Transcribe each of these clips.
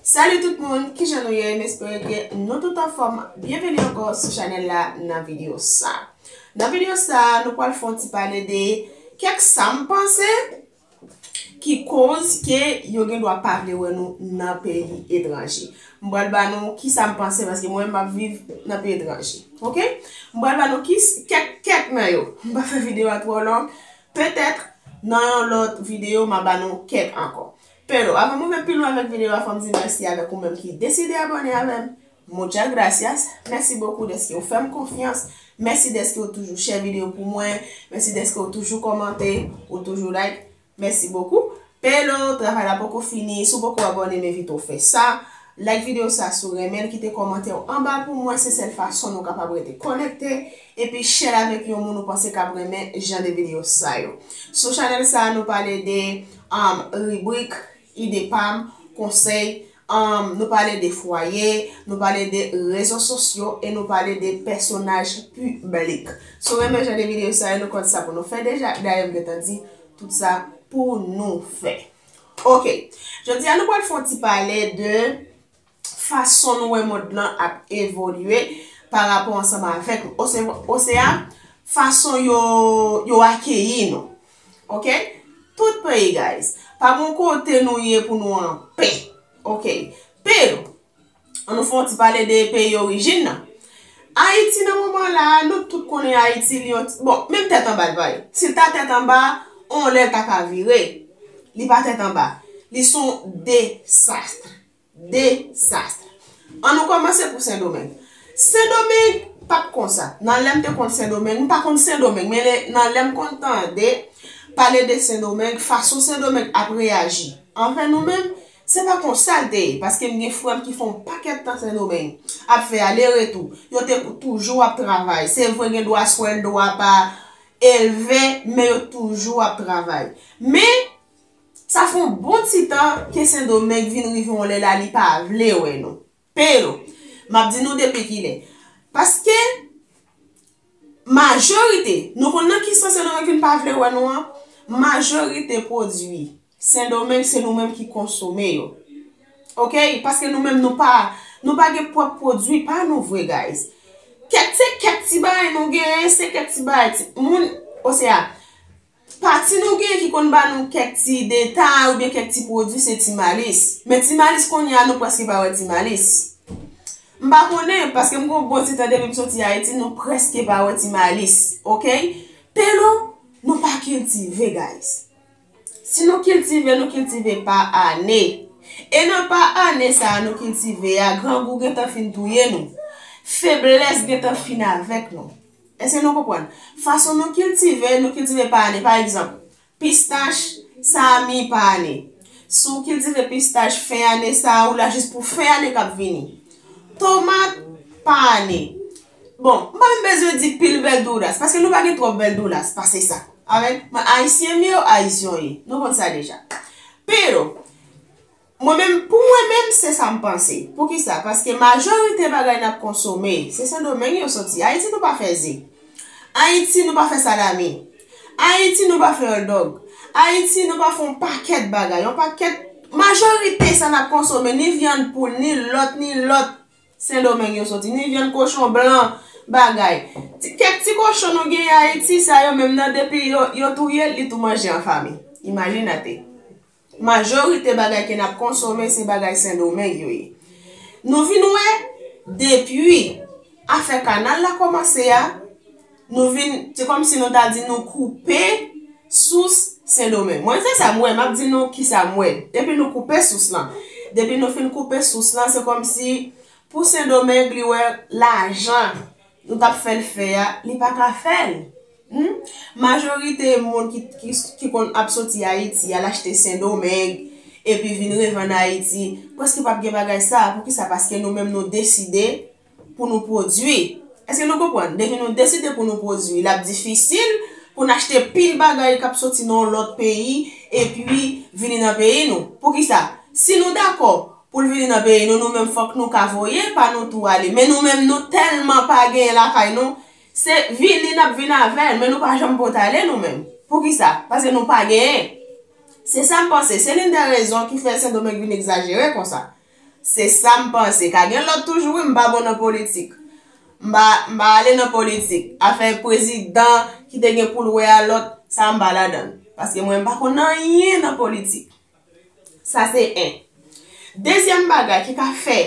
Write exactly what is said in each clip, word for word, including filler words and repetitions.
Salut tout moun, kijan nou ye? M espere ke nou tout anfòm. Byenveni ankò sou chanèl la nan videyo sa. Nan videyo sa, nou pral fè yon ti pale de kèk sa m panse ki koz ke yo gen dwa pa vle wè nou nan peyi etranje. M pral ba nou ki sa m panse paske mwen menm m ap viv nan peyi etranje. Oke? M pral ba nou ki kèk kèk nan yo. M pa fè videyo a twò long. Petèt nan yon lòt videyo m a ba nou kèk ankò. Pero, avan m rive pi lwen avèk videyo a, fò m di mèsi avèk ou menm ki deside abòne avè m. Muchas gracias. Mèsi bokou dèske ou fè m konfyans. Mèsi dèske ou toujou share videyo pou mwen. Mèsi dèske ou toujou kòmante, ou toujou like. Mèsi bokou. Pero, travay la poko fini. Si w poko abòne, m envite w fè sa. Like videyo sa si w renmen l, kite kòmantè w anba pou mwen. Se sèl fason nou kapab rete konekte. Epi share l avèk yon moun ou panse k ap renmen jan de videyo sa yo. Sou chanèl sa, nou pale de um, ribrik, ide pa m, konsèy, um, nou pale de fwaye, nou pale de rezo sosyo e nou pale de pèsonaj piblik. Si w renmen jan de videyo sa yo, nou konn sa pou nou fè deja. Dayè, m gentan di tout sa pou nou fè. Oke, jodi a nou pral fè yon ti pale de fason nou wè mond lan ap evolye pa rapò ansanm avèk nou. Ose-, osea, fason yo, yo akeyi nou. Oke? Tout peyi, guys. Pa gon kote nou ye pou nou anpè. Oke? Pero, ann nou fè yon ti pale de peyi orijin nan. Ayiti nan moman la, nou tout konnen Ayiti, li yon ti, bon, menm tèt anba l pa ye. Si l ta tèt anba, on lè l ta ka vire. Li pa tèt anba. Li s on desast. Desast. Ann nou kòmanse pou Sendomeng. Sendomeng p ap konsa. Nan lè m te konn Sendomeng, m pa konn Sendomeng, men lè, nan lè m konn tande pale de Sendomeng, fason Sendomeng ap reyaji anvè nou menm, se pa konsa l te ye, paske m gen frè m ki fè yon pakèt tan Sendomeng, ap fè ale retou. Yo te toujou ap travay. Se vre, gen dwa swèldo a pa elve, men yo toujou ap travay. Men, sa fè yon bon ti tan ke Sendomeng vin rive yon lè la, li pa vle wè nou. Pero, m ap di nou depi kilè. Paske, majorite, nou konn nan ki sans Sendomeng vin pa vle wè nou an? Majorite pwodui Sendomeng, se nou menm ki konsome yo. Oke? Paske nou menm, nou pa, nou pa gen pwòp pwodui pa nou vre, guys. Kèk, se kèk ti bagay nou genyen, se kèk ti bagay ti, moun, osea, pati nou gen ki konn ba nou kèk ti detay oubyen kèk ti pwodui, se Ti Malis. Men Ti Malis kounye a, nou prèske pa wè Ti Malis. M pa konnen, paske m gen yon bon ti tan depi m soti Ayiti, nou prèske pa wè Ti Malis, oke? Pero, nou pa kiltive, guys. Si nou kiltive, nou kiltive pa ane. E nan pa ane sa a nou kiltive a, grangou gentan fin touye nou. Feblès gentan fin avèk nou. Èske nou konprann? Fason nou kiltive, nou kiltive pa ane. Pa egzanp, pistach, sa a mi pa ane. Si w kiltive pistach fen ane sa a, ou la jis pou fen ane k ap vini. Tomat, pa ane. Bon, m pa menm bezwen di pil verdouras, paske nou pa gen twòp verdouras pase sa. Avèk, men ayisyen m yo, ayisyen w ye. Nou konn sa deja. Pero, mwen menm, pou mwen menm, se sa m panse. Poukisa? Paske majorite bagay n ap konsome, se Sendomeng yo soti. Ayiti, nou pa fè ze. Ayiti, nou pa fè salami. Ayiti, nou pa fè hotdog. Ayiti, nou pa fè yon pakèt bagay. Yon pakèt, majorite sa n ap konsome, ni vyann poul, ni lòt, ni lòt, Sendomeng yo soti. Ni vyann kochon blan, bagay. Ti, kèk ti kochon nou genyen Ayiti, sa yo menm nan, depi yo, yo touye l, li tou manje an fanmi. Imajine te. Majorite bagay ke n ap konsome, se bagay Sendomeng yo ye. Nou vin wè, depi afè kanal la kòmanse a, nou vin, se kòmsi nou ta di nou koupe sous Sendomeng. Mwen, se sa m wè, m ap di nou kisa m wè. Depi nou koupe sous lan, depi nou fin koupe sous lan, se kòmsi pou Sendomeng, li wè lajan nou t ap fè l fè a, li pa ka fè l. Hmm? Majorite moun ki, ki, ki konn ap soti Ayiti, al achte Sendomeng, epi vin revann Ayiti, prèske p ap gen bagay sa a. Poukisa? Paske nou menm nou deside pou nou pwodui. Èske nou konprann? Depi nou deside pou nou pwodui, l ap difisil pou n achte pil bagay k ap soti nan yon lòt peyi, epi vini nan peyi nou. Poukisa? Si nou dakò pou l vini nan peyi nou, nou menm fòk nou ka voye pa nou tou ale. Men nou menm, nou tèlman pa genyen lakay nou, se vini n ap vin avè l, men nou pa janm pote ale nou menm. Poukisa? Paske nou pa genyen. Se sa m panse. Se l'une des raisons ki fè Sendomeng vin egzajere konsa. Se sa m panse. Ka gen lòt toujou, wi, m pa bon nan politik. M pa, m pa ale nan politik. Afè prezidan ki te gen pou l wè a lòt, sa m pa ladan l. Paske mwen, m pa konn anyen nan politik. Sa se en. Dezyèm bagay ki ka fè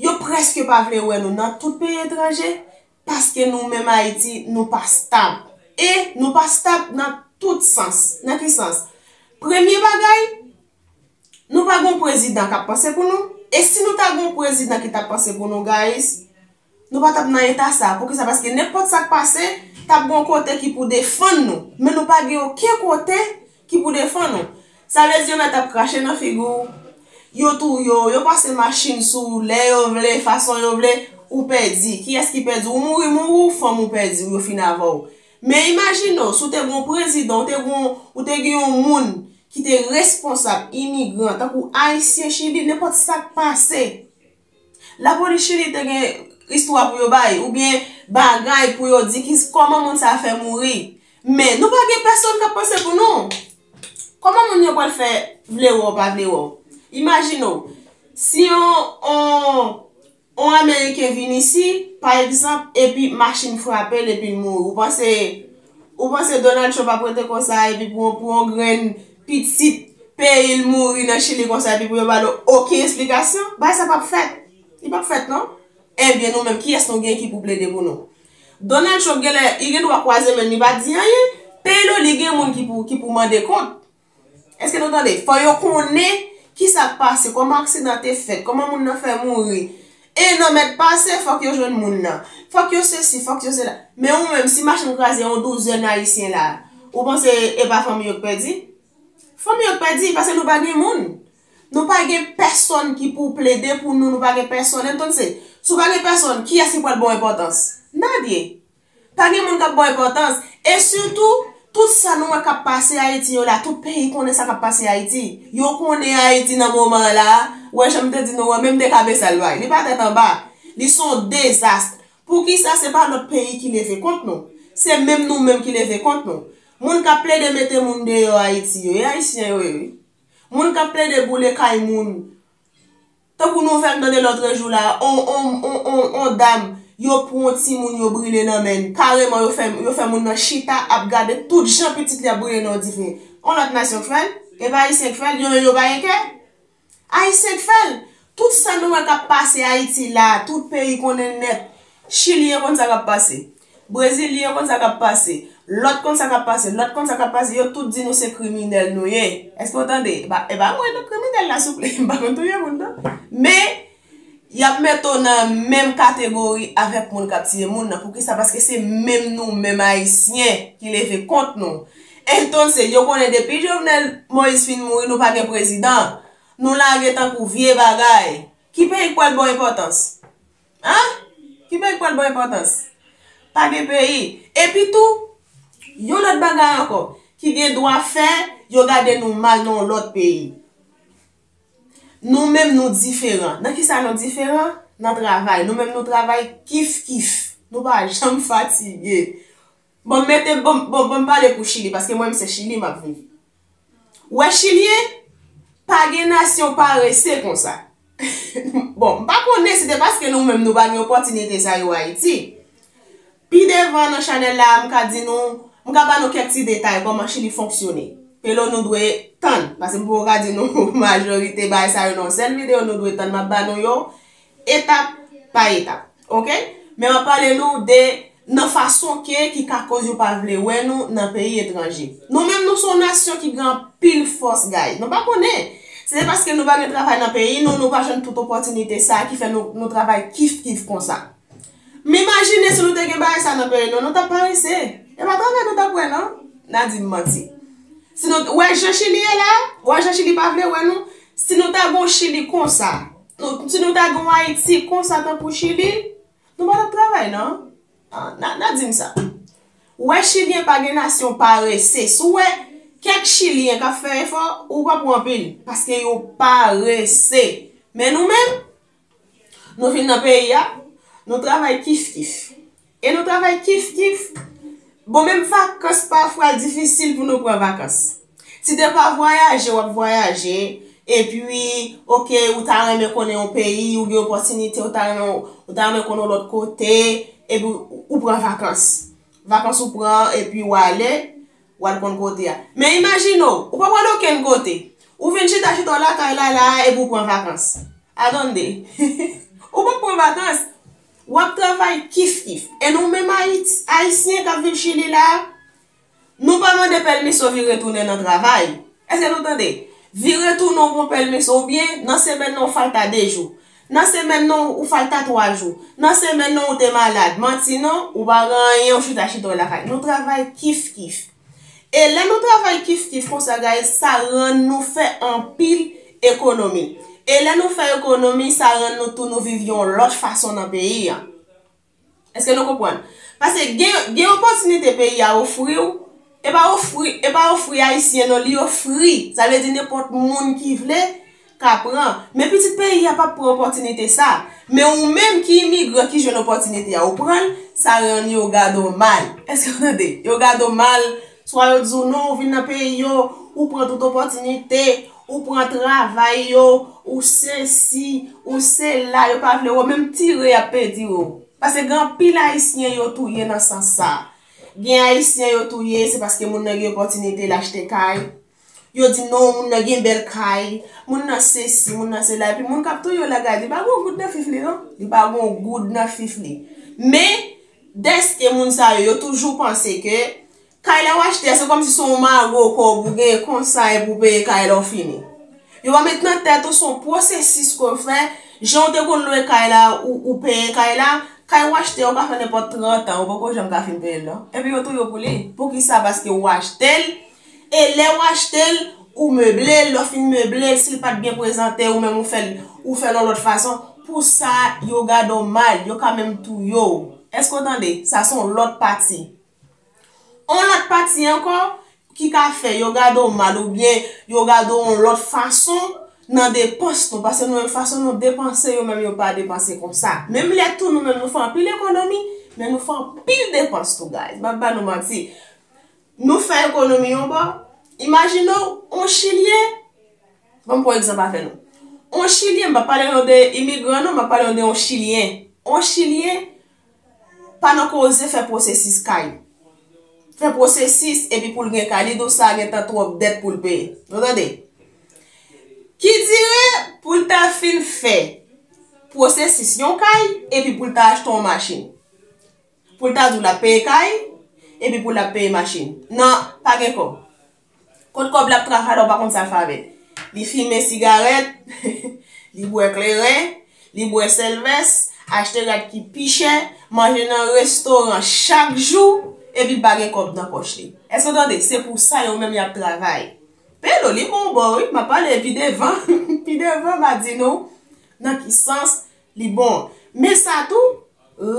yo prèske pa vle wè nou nan tout peyi etranje, paske nou menm Ayiti, nou pa stab. E nou pa stab nan tout sans. Nan ki sans? Premye bagay, nou pa gon prezidan k ap panse pou nou. E si nou ta gon prezidan ki t ap panse pou nou, guys, nou pa t ap nan eta sa. Poukisa? Paske nenpòt sa k pase, t ap gon kote ki pou defann nou. Men nou pa gen okenn kote ki pou defann nou. Sa vle di yo mèt ap krache nan figi w, yo touye w, yo pase machin sou w lè yo vle, fason yo vle, ou pèdi. Kiyès ki pèdi? Ou mouri, mouri, ou fanm ou pèdi, ou yo fin avè w. Men imajine w, si w te gon prezidan, ou te gon, ou te gen yon moun ki te responsab imigran, tankou Ayisyen Chili, nenpòt sa k pase, lapolis Chili te gen istwa pou yo bay, oubyen bagay pou yo di ki, kòman moun sa fè mouri. Men, nou pa gen pèsonn k ap panse pou nou. Kòman moun yo pral fè vle wè w, pa vle wè w? Imajine w, si yon, yon, yon Ameriken vin isi, pa egzanp, epi machin frape l epi l mouri. Ou panse, ou panse Donald Trump ap rete konsa epi pou, pou yon grenn pitit peyi l mouri nan Chili konsa epi pou yo ba l okenn esplikasyon? Bagay sa p ap fèt. Li p ap fèt, non. Ebyen, nou menm, kiyès nou gen ki pou plede pou nou? Donald Trump genlè, li gen dwa kwaze men l, li pa di anyen. Peyi l, li gen moun ki pou, ki pou mande kont. Èske nou tande? Fò yo konnen ki sa k pase, kòman aksidan te fèt, kòman moun nan fè mouri. E nan mèt pase, fòk yo jwenn moun nan. Fòk yo sesi, fòk yo sela. Men ou menm, si machin kraze yon douzèn Ayisyen la, ou panse e pa fanmi yo k pèdi? Fanmi yo k pèdi, paske nou pa gen moun. Nou pa gen pèsonn ki pou plede pou nou, nou pa gen pèsonn. Entonse, si w pa gen pèsonn, kiyès ki pral ba w enpòtans? Nadie. Pa gen moun k ap ba w enpòtans. E sitou, tout sa nou wè k ap pase Ayiti yo la, tout peyi konnen sa k ap pase Ayiti. Yo konnen Ayiti nan moman an la, wè jan m te di nou an, menm dekabesal pa, li pa tèt anba. Li se yon dezas. Poukisa se pa lòt peyi ki leve kont nou? Se menm nou menm ki leve kont nou. Moun k ap plede mete moun deyò Ayiti yo, e Ayisyen yo ye, wi. Moun k ap plede boule kay moun. Tankou nouvèl m tande lòtrejou la, on, on, on, on, on dam, yo pran yon timoun, yo brile nan men l. Kareman, yo fè, yo fè moun nan chita ap gade tout jan pitit li ap brile nan yon dife. On lòt nasyon k fè l? E pa Ayisyen k fè l? Yo menm yo pa gen kè? Ayisyen k fè l. Tout sa nou wè k ap pase Ayiti la, tout peyi konnen nèt. Chili, yo konn sa k ap pase. Brezil, yo konn sa k ap pase. Lòt konn sa k ap pase. Lòt konn sa k ap pase. Yo tout di nou se kriminèl nou ye. Èske w tande? E pa, e pa mwen, non, kriminèl la, souple. M pa konn touye moun, non. Men, y ap mete w nan menm kategori avèk moun k ap tiye moun nan. Poukisa? Paske se menm nou, menm Ayisyen, ki leve kont nou. Entonse, yo konnen depi Jovenel Moïse fin mouri, nou pa gen prezidan. Nou lage tankou vye bagay. Ki peyi k pral ba w enpòtans? An? Ki peyi k pral ba w enpòtans? Pa gen peyi. Epi tou, yon lòt bagay ankò, ki gen dwa fè yo gade nou mal nan yon lòt peyi. Nou menm nou diferan. Nan kisa nou diferan? Nan travay. Nou menm nou travay kif kif. Nou pa janm fatige. Bon, m mete, bon, bon, bon, m pale pou Chili, paske mwen, m se Chili m ap viv. Ou wè, Chilyen, pa gen nasyon parese konsa. Bon, m pa konnen si se paske nou menm nou pa gen opòtinite sa yo Ayiti. Pi devan nan chanèl la, m ka di nou, m ka ba nou kèk ti detay kòman Chili fonksyone. Pelo nou dwe tann, paske m poko ka di nou majorite bagay sa yo nan yon sèl videyo, nou dwe tann, m ap ba nou yo etap pa etap. Oke? Men m ap pale nou de nan fason ke ki ka koz yo pa vle wè nou nan peyi etranje. Nou menm nou se yon nasyon ki gen anpil fòs, guys. Nou pa konnen. Se paske nou pa gen travay nan peyi nou, nou pa jwenn tout opòtinite sa ki fè nou, nou travay kif kif konsa. M imajine si nou te gen bagay sa nan peyi nou, nou t ap parese. E pa travay nou t ap wè, non. N a di m manti. Si nou, wè jan Chili ye la, wè jan Chili pa vle wè nou, si nou ta gon Chili konsa, nou, si nou ta gon Ayiti konsa tankou Chili, nou pa t ap travay, non. Ah, n a, n a di m sa. Ou wè, Chilyen pa gen nasyon parese. Si w wè kèk Chilyen k ap fè efò, ou p ap wè anpil, paske yo parese. Men nou menm, nou vin nan peyi a, nou travay kif kif. E nou travay kif kif. Bon, menm vakans pafwa difisil pou nou pran vakans. Si te pa vwayaje, w ap vwayaje. Epi, oke, ou ta renmen konnen yon peyi, ou gen opòtinite, ou ta renmen, ou ta renmen konnen yon lòt kote, epi ou, ou pran vakans. Vakans ou pran, epi w ale, w al konn kote a. Men imajine w, ou pa pral okenn kote. Ou vin chita, chita w lakay la, la, epi ou pran vakans. Atann de. Ou pa pran vakans. W ap travay kif kif. E nou menm Ayit-, Ayisyen k ap viv Chili la, nou pa mande pèmisyon vin retounen nan travay. Èske nou tande? Vin retounen ou pran pèmisyon oubyen nan semèn nan ou falta de jou. Nan semèn nan ou falta twa jou. Nan semèn nan ou te malad. Manti non, ou pa gen anyen, ou chita chita w lakay. Nou travay kif kif. E lè nou travay kif kif konsa, guys, sa rann nou fè anpil ekonomi. E lè nou fè ekonomi, sa rann nou tou nou viv yon lòt fason nan peyi a. Èske nou konprann? Paske gen, gen opòtinite peyi a ofri w, e pa ofri, e pa ofri Ayisyen non, li ofri. Sa vle di nenpòt moun ki vle ka pran. Men pitit peyi a p ap pran opòtinite sa. Men ou menm ki imigran ki jwenn opòtinite a, ou pran l, sa rann yo gade w mal. Èske w tande? Yo gade w mal, swa yo di w non, ou vin nan peyi yo, ou pran tout opòtinite, ou pran travay yo, ou sesi, ou sela, yo pa vle wè w, menm tire y ap pedi w. Paske gen anpil Ayisyen yo touye nan sans sa. Gen Ayisyen yo touye, se paske moun nan gen opòtinite l achte kay. Yo di non, moun nan gen bèl kay, moun nan sesi, moun nan sela. Epi moun k ap touye yo la, gade, li pa gen yon goud nan fif li, non. Li pa gen yon goud nan fif li. Men, dèske moun sa yo, yo toujou panse ke kay la w achte a, se kòmsi se yon mago kòb ou gen konsa epi w peye kay la w fini. Yo pa met nan tèt ou se yon pwosesis ke w fè, jan w te konn lwe kay la, ou, ou peye kay la, kay w achte a, ou ka fè nenpòt trant an, ou poko janm ka fin peye l non. Epi yo touye w pou li. Poukisa? Paske w achte l, e lè w achte l, ou meble l, lè w fin meble l, si l pa t byen prezante, ou menm ou fè l, ou fè l yon lòt fason. Pou sa, yo gade w mal, yo ka menm touye w. Èske w tande? Sa se yon lòt pati. On lòt pati ankò ki ka fè yo gade w mal oubyen yo gade w yon lòt fason nan depans nou, paske nou menm fason nou depanse, yo menm yo pa depanse konsa. Menm lè tou nou menm nou fè anpil ekonomi, men nou fè anpil depans tou, guys. M ap ba nou manti. Nou fè ekonomi yon bò. Imajine w, yon Chilyen, ban m pran egzanp avè nou. Yon Chilyen, m pa pale nou de imigran non, m ap pale nou de yon Chilyen. Yon Chilyen pa nan koze fè pwosesis kay. Fè pwosesis, epi pou l gen kay, li di w sa gentan twòp dèt pou l peye. Nou tande? Ki dire pou l ta fin fè pwosesis yon kay, epi pou l ta achte yon machin. Pou l ta di w l ap peye kay, epi pou l ap peye machin. Non, pa gen kòb. Kot kòb la ap travay la, ou pa konn sa l fè avè l. Li fimen sigarèt, li bwè kleren, li bwè sèlvès, achte rad ki pi chè, manje nan restoran chak jou, epi l pa gen kòb nan pòch li. Èske w tande? Se pou sa yo menm y ap travay. Pedro, li bon bò, wi, m ap pale pi devan, pi devan, m a di nou nan ki sans li bon. Men sa tou,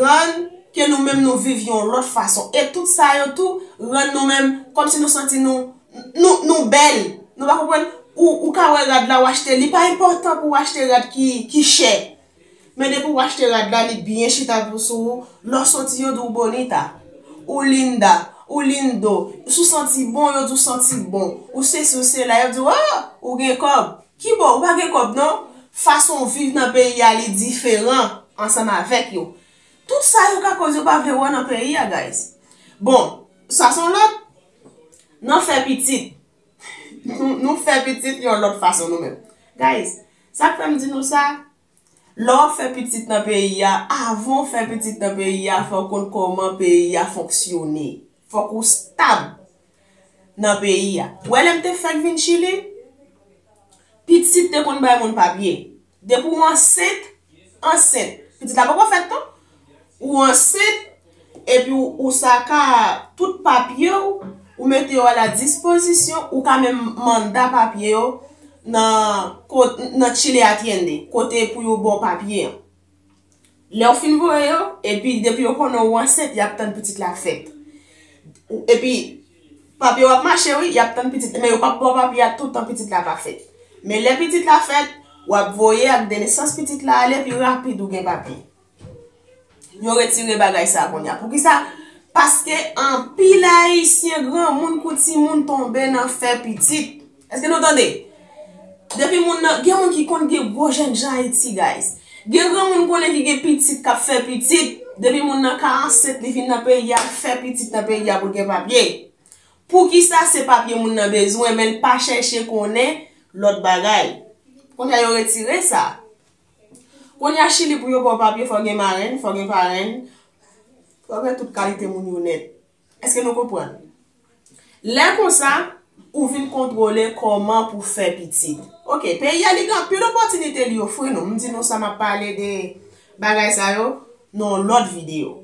rann ke nou menm nou viv yon lòt fason. E tout sa yo tou rann nou menm kòmsi nou santi nou, nou, nou bèl. Nou pa konprann? Ou, ou ka wè rad la, w achte, li pa enpòtan pou w achte rad ki, ki chè. Men depi w achte rad la, li byen chita pou sou ou. Lè w soti, yo di w bonita, ou linda, ou lindo. Si w santi bon, yo di w santi bon. Ou sesi, ou sela, yo di w, oh, ou gen kòb. Kibò? Ou pa gen kòb non? Fason w viv nan peyi a, li diferan ansanm avèk yo. Tout sa yo ka koz yo pa vle wè w nan peyi a, guys. Bon, sa se yon lòt. Nan fè pitit. Nou, nou fè pitit yon lòt fason nou menm. Guys, sa k fè m di nou sa? Lè w ap fè pitit nan peyi a, avan w fè pitit nan peyi a, fò w konn kòman peyi a fonksyone. Fòk ou stab nan peyi a. Ou wè lè m te fèk vin Chili, pitit te konn bay moun papye. Depi w ansent, ansent. Pitit la poko fèt non. Ou ansent, epi ou, ou sa ka tout papye w, ou mete yo a la dispozisyon, ou ka menm manda papye yo nan, ko-, nan Chile Atiende, kote pou yo ba w papye an. Lè w fin voye yo, epi depi yo konnen w ansent, y ap tann pitit la fèt. Ou, epi, papye w ap mache, wi, y ap tann pitit, men yo p ap ba w papye a toutan pitit la pa fèt. Men lè pitit la fèt, w ap voye ak de nesans pitit la ale, pi rapid ou gen papye. Yo retire bagay sa kounye a. Poukisa? Paske anpil Ayisyen, granmoun kou timoun, tonbe nan fè pitit. Èske nou tande? Depi moun nan, gen moun ki konn gen gwo jènjan Ayiti, guys. Gen granmoun konnen ki gen pitit k ap fè pitit. Depi moun nan ka ansent, li vin nan peyi a, l fè pitit nan peyi a pou l gen papye. Poukisa se papye moun nan bezwen, men l pa chèche konnen lòt bagay? Kounye a yo retire sa. Kounye a Chili pou yo ba w papye, fò w gen marenn, fò w gen parenn, fò w gen tout kalite moun yo nèt. Èske nou konprann? Lè konsa, ou vin kontwole kòman pou fè pitit. Oke, peyi a li gen anpil opòtinite li ofri nou. M di nou sa, m ap pale de bagay sa yo nan yon lòt videyo.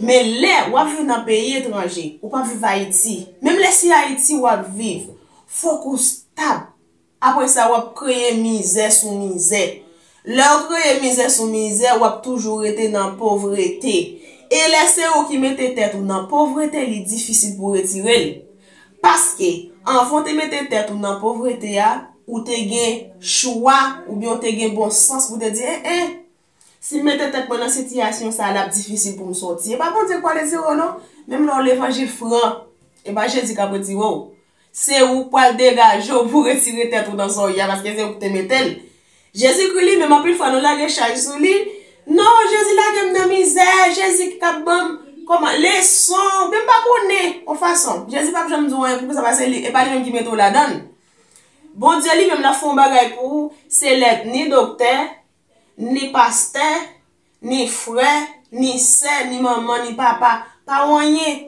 Men lè w ap viv nan peyi etranje, ou p ap viv Ayiti. Menm lè se Ayiti w ap viv, fòk ou stab. Apre sa, w ap kreye mizè sou mizè. Lè w kreye mizè sou mizè, w ap toujou rete nan povrete. E lè se ou ki mete tèt ou nan povrete, li difisil pou retire l. Paske, anvan w te mete tèt ou nan povrete a, ou te gen chwa, oubyen w te gen bon sans pou w te di, en, en, si m mete tèt mwen nan sitiyasyon sa a, l ap difisil pou m sòti. E pa Bondye k pral retire w non. Menm lè w levanjil fran, e pa Jezi k ap retire w. Se ou k pral degaje w pou retire tèt ou nan sa w ye a, paske se ou ki te mete l. Jezikri li menm, anpil fwa nou lage chaj sou li. Non, Jezi lage m nan mizè, Jezi ki k ap ban m kòman, leson, men m pa konnen, yon fason. Jezi p ap janm di w anyen pou sa, paske li, e pa li menm ki mete w ladan l. Bondye li menm, l ap fè yon bagay pou ou, se lè ni doktè, ni pastè, ni frè, ni sè, ni manman, ni papa, pa w anyen.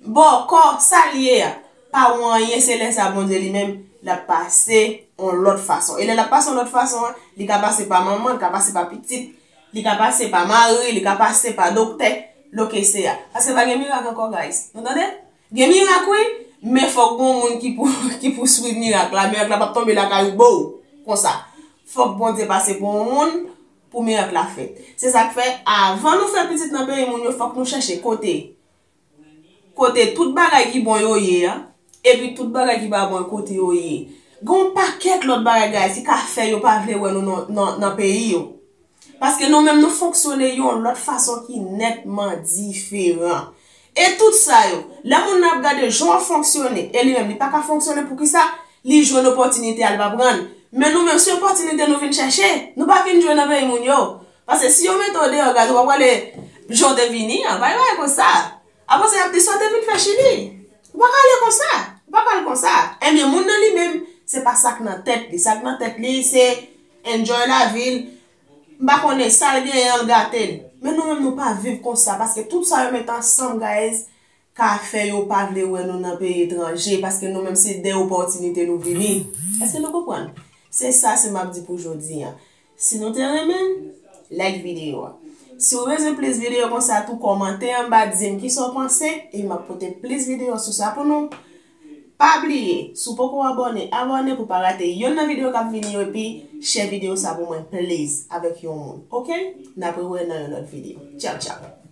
Bòkò, sa l ye a? Pa w anyen, se lè sa Bondye li menm, l ap pase yon lòt fason. E lè l ap pase yon lòt fason an, li ka pase pa manman, li ka pase pa pitit, li ka pase pa mari, li ka pase pa doktè, loke se a. Paske pa gen mirak ankò, guys. Nou tande? Gen mirak, wi, men fòk gon moun ki pou, ki pou swiv mirak la. Mirak la p ap tonbe lakay ou, bow, konsa. Fòk Bondye pase pou yon moun pou mirak la fèt. Se sa k fè, avan nou fè pitit nan peyi moun yo, fòk nou chèche kote, kote tout bagay ki bon yo ye a, epi tout bagay ki pa bon kote yo ye. Gen yon pakèt lòt bagay, guys, ki ka fè yo pa vle wè nou nan, nan, nan peyi yo. Paske nou menm nou fonksyone yon lòt fason ki nètman diferan. E tout sa yo, lè moun nan ap gade jan w ap fonksyone, e li menm li pa ka fonksyone, poukisa? Li jwenn opòtinite a, li pa pran l. Men nou menm, se opòtinite nou vin chèche. Nou pa vin jwe nan peyi moun yo. Paske si yo mete w deyò, gade, w ap wè jan w te vini an, pa yon bagay konsa. Apre sa, y ap di sa w te vin fè Chili. Ou pa ka ale konsa. Ou pa ka ale konsa. Ebyen, moun nan li menm, se pa sa k nan tèt li. Sa k nan tèt li, se enjoy lavi l. M pa konnen sa l genyen an, l gate l. Men nou menm, nou pa viv konsa, paske tout sa yo met ansanm, guys, ka fè yo pa vle wè nou nan peyi etranje, paske nou menm se de opòtinite nou vini. Èske nou konprann? Se sa se m ap di pou jodi a. Si nou te renmen, like videyo a. Si w bezwen plis videyo konsa tou, kòmante anba, di m kisa w panse, e m ap pote plis videyo sou sa pou nou. Pa bliye, si w poko abòne, abòne pou pa rate yonn nan videyo k ap vini yo, epi share videyo sa pou mwen, please, avèk yon moun, oke? N ap rewè nan yon lòt videyo. Tchaw, tchaw.